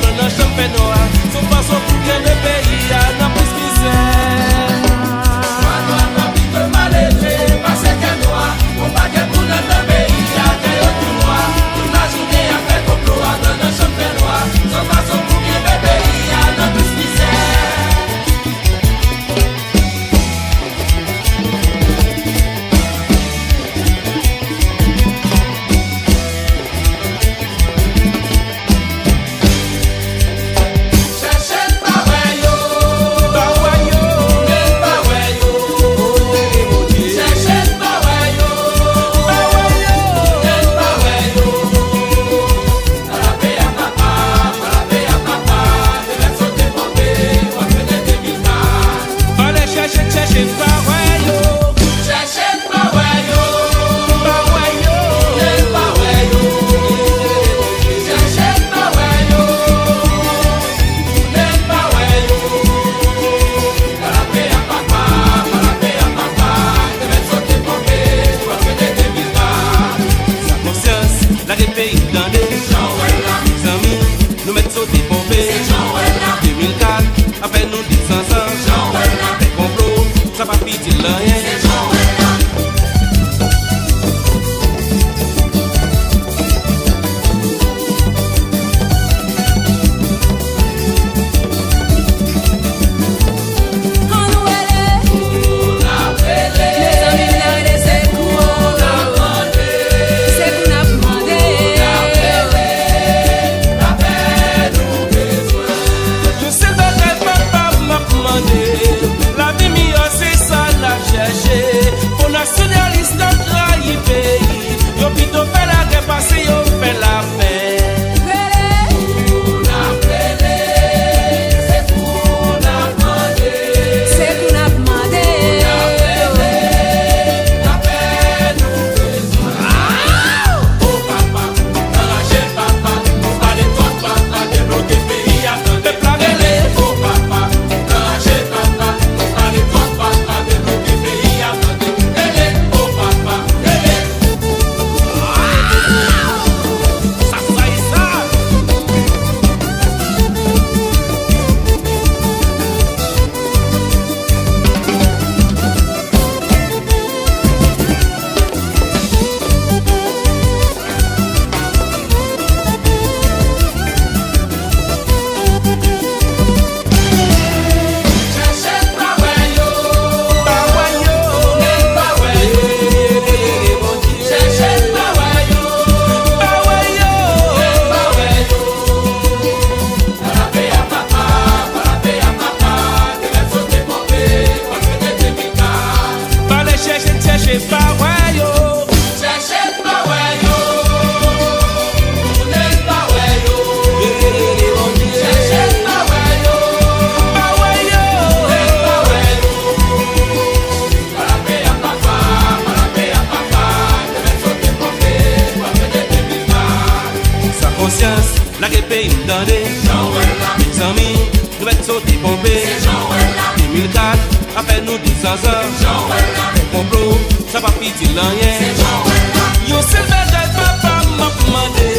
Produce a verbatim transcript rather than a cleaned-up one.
Nan chanm fènwa, se yon fason pou kenbe peyi a nan plis mizè. Fènwa pa pito malere pase kènwa. Konpa gen moun anndan peyi a, kè yo tou nwa. Tout lajounen y ap fè konplo a nan chanm fènwa. Se yon fason pou kenbe peyi a nan plis mizè. Chèche n pa wè yo. Pa wè yo. Men n pa wè yo. Chèche n pa wè yo. Pa wè yo. Men n pa wè yo. Palape a papa, palape a papa, te mèt sote ponpe, w ap fete de mil kat. Fale chèche n, chèche n pa wè yo. Chèche n pa wè yo. Pa wè yo. Men n pa wè yo. Chèche n pa wè yo. Men n pa wè yo. Palape a papa, palape a papa, te mèt sote ponpe, w ap fete de mil kat. Sa konsyans, lage peyi tande. Mezanmi, nou mèt sote ponpe. De mil kat, afè nou di zanzan. Fè konplo, sa pa itil anyen. Ann rele. Mezanmi, n a rele sekou. Sekou n ap mande. Yon sèl bagay papa m ap mande, lavi miyò se sa n ap chèche. Fo nasyonalis t ap trayi peyi, yo pito fè lagè pase yo fè lapè. Rele. Pou n ap rele, se pou n ap mande. Se pou n ap mande. Pou n ap rele, lapè nou bezwen. O papa, anraje papa, nou pale twòp papa, debloke peyi a tande. Pèp la rele. O papa, anraje papa, nou pale twòp papa, debloke peyi a tande. Rele, o papa, rele. Sa, sa e sa. Pale chèche n chèche pa wè yo. Chèche n pa wè yo. Tounen n pa wè yo. Chèche n pa wè yo. Pa wè yo. Tounen n pa wè yo. Palape a papa, palape a papa, te mèt sote ponpe, w ap fete de mil kat. Sa konsyans, lage peyi m tande. Mezanmi, nou mèt sote ponpe. De mil kat, afè nou di zanzan. Fè konplo, sa p ap itil anyen. Yon sèl bagay papa m ap mande.